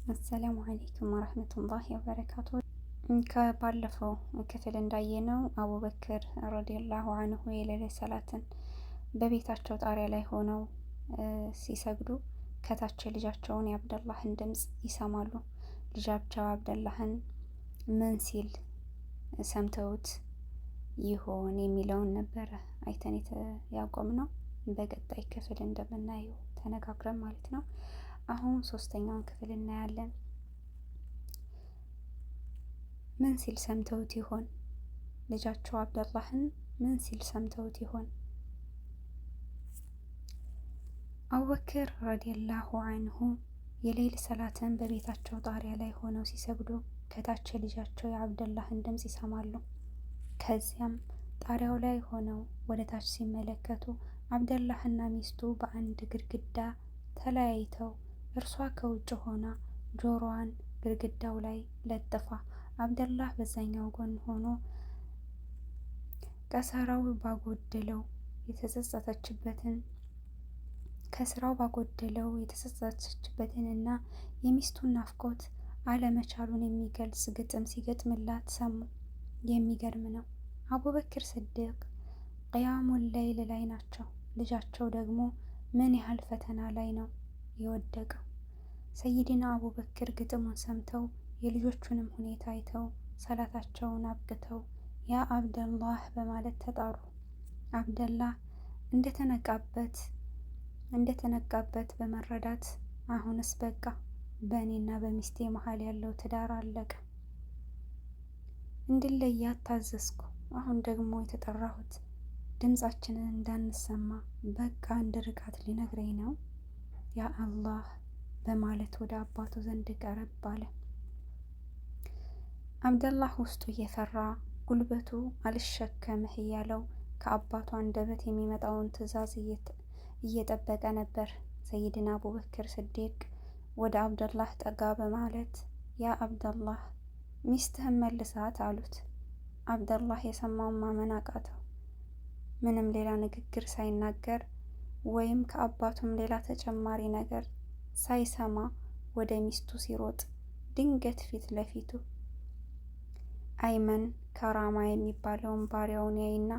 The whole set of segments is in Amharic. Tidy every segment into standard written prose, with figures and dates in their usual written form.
አሰላሙ አለይኩም ወረህመቱላሂ ወበረካቱ። ከባለፈው ክፍል እንዳየነው አቡበክር ረዲየላሁ አንሁ የሌሊት ሰላትን በቤታቸው ጣሪያ ላይ ሆነው ሲሰግዱ ከታች የልጃቸውን የአብደላህን ድምፅ ይሰማሉ። ልጃቸው አብደላህን ምን ሲል ሰምተውት ይሆን የሚለውን ነበረ አይተን ያቆምነው። በቀጣይ ክፍል እንደምናየው ተነጋግረን ማለት ነው። አሁን ሶስተኛውን ክፍል እናያለን። ምን ሲል ሰምተውት ይሆን? ልጃቸው አብደላህን ምን ሲል ሰምተውት ይሆን? አቡበክር ረዲየላሁ አንሁ የሌሊት ሰላትን በቤታቸው ጣሪያ ላይ ሆነው ሲሰግዱ ከታች የልጃቸው የአብደላህን ድምፅ ይሰማሉ። ከዚያም ጣሪያው ላይ ሆነው ወደ ታች ሲመለከቱ አብደላህና ሚስቱ በአንድ ግድግዳ ተለያይተው እርሷ ከውጭ ሆና ጆሮዋን ግድግዳው ላይ ለጥፋ አብደላህ በዛኛው ጎን ሆኖ ከስራው ባጎደለው የተጸጸተችበትን ከስራው ባጎደለው የተጸጸተችበትንና የሚስቱን ናፍቆት አለመቻሉን የሚገልጽ ግጥም ሲገጥምላት ሰሙ። የሚገርም ነው። አቡበክር ስዲቅ ቅያሙል ለይል ላይ ናቸው። ልጃቸው ደግሞ ምን ያህል ፈተና ላይ ነው የወደቀው። ሰይድና አቡበክር ግጥሙን ሰምተው የልጆቹንም ሁኔታ አይተው ሰላታቸውን አብቅተው ያ አብደላህ በማለት ተጣሩ። አብደላህ እንደተነቃበት በመረዳት አሁንስ በቃ በእኔና በሚስቴ መሀል ያለው ትዳር አለቀ፣ እንድለያት ታዘዝኩ። አሁን ደግሞ የተጠራሁት ድምፃችንን እንዳንሰማ በቃ እንድርቃት ሊነግረኝ ነው። ያ አላህ በማለት ወደ አባቱ ዘንድ ቀረብ አለ። አብደላህ ውስጡ እየፈራ ጉልበቱ አልሸከምህ እያለው ከአባቱ አንደበት የሚመጣውን ትዕዛዝ እየጠበቀ ነበር። ሰይድና አቡበክር ስዲቅ ወደ አብደላህ ጠጋ በማለት ያ አብደላህ ሚስትህን መልሳት አሉት። አብደላህ የሰማውን ማመን አቃተው። ምንም ሌላ ንግግር ሳይናገር ወይም ከአባቱም ሌላ ተጨማሪ ነገር ሳይሰማ ወደ ሚስቱ ሲሮጥ ድንገት ፊት ለፊቱ አይመን ከራማ የሚባለውን ባሪያውን ያይና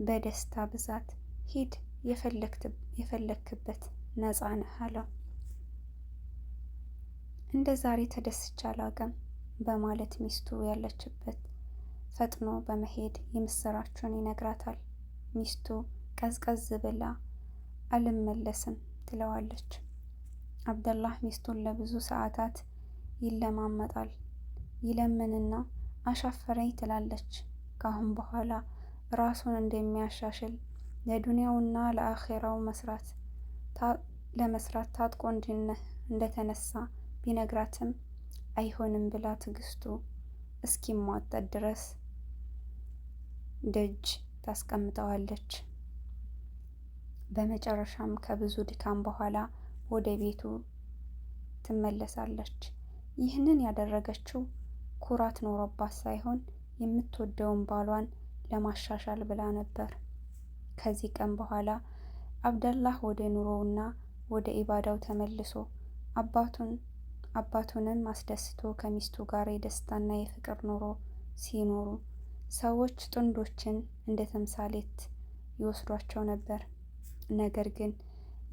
በደስታ ብዛት ሂድ የፈለክበት ነፃ ነህ አለው። እንደ ዛሬ ተደስቼ አላውቅም በማለት ሚስቱ ያለችበት ፈጥኖ በመሄድ የምስራቹን ይነግራታል። ሚስቱ ቀዝቀዝ ብላ አልመለስም ትለዋለች። አብደላህ ሚስቱን ለብዙ ሰዓታት ይለማመጣል። ይለምንና አሻፈረኝ ትላለች። ካሁን በኋላ ራሱን እንደሚያሻሽል ለዱንያውና ለአኼራው ለመስራት ታጥቆ እንደተነሳ ቢነግራትም አይሆንም ብላ ትዕግስቱ እስኪሟጠጥ ድረስ ደጅ ታስቀምጠዋለች። በመጨረሻም ከብዙ ድካም በኋላ ወደ ቤቱ ትመለሳለች። ይህንን ያደረገችው ኩራት ኖሮባት ሳይሆን የምትወደውን ባሏን ለማሻሻል ብላ ነበር። ከዚህ ቀን በኋላ አብደላህ ወደ ኑሮውና ወደ ኢባዳው ተመልሶ አባቱንም አስደስቶ ከሚስቱ ጋር የደስታና የፍቅር ኑሮ ሲኖሩ ሰዎች ጥንዶችን እንደ ተምሳሌት ይወስዷቸው ነበር። ነገር ግን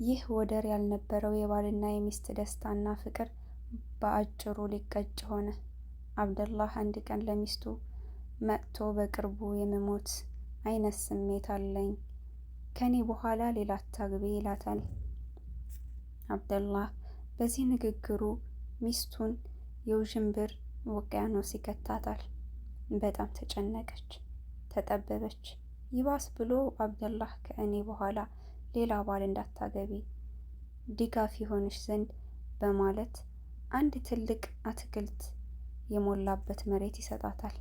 ይህ ወደር ያልነበረው የባልና የሚስት ደስታና ፍቅር በአጭሩ ሊቀጭ ሆነ። አብደላህ አንድ ቀን ለሚስቱ መጥቶ በቅርቡ የመሞት አይነት ስሜት አለኝ፣ ከኔ በኋላ ሌላ አታግቢ ይላታል። አብደላህ በዚህ ንግግሩ ሚስቱን የውዥንብር ውቅያኖስ ይከታታል። በጣም ተጨነቀች፣ ተጠበበች። ይባስ ብሎ አብደላህ ከእኔ በኋላ ሌላ ባል እንዳታገቢ ድጋፍ ይሆንሽ ዘንድ በማለት አንድ ትልቅ አትክልት የሞላበት መሬት ይሰጣታል።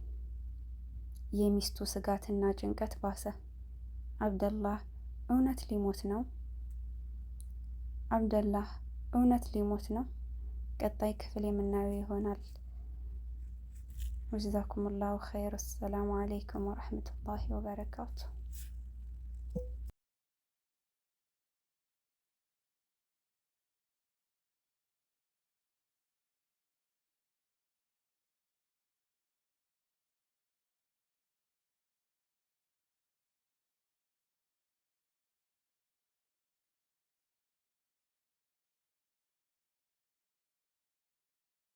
የሚስቱ ስጋትና ጭንቀት ባሰ። አብደላህ እውነት ሊሞት ነው? አብደላህ እውነት ሊሞት ነው? ቀጣይ ክፍል የምናየው ይሆናል። ወጀዛኩሙላሁ ኸይር። አሰላሙ አለይኩም ወረሕመቱላሂ ወበረካቱ።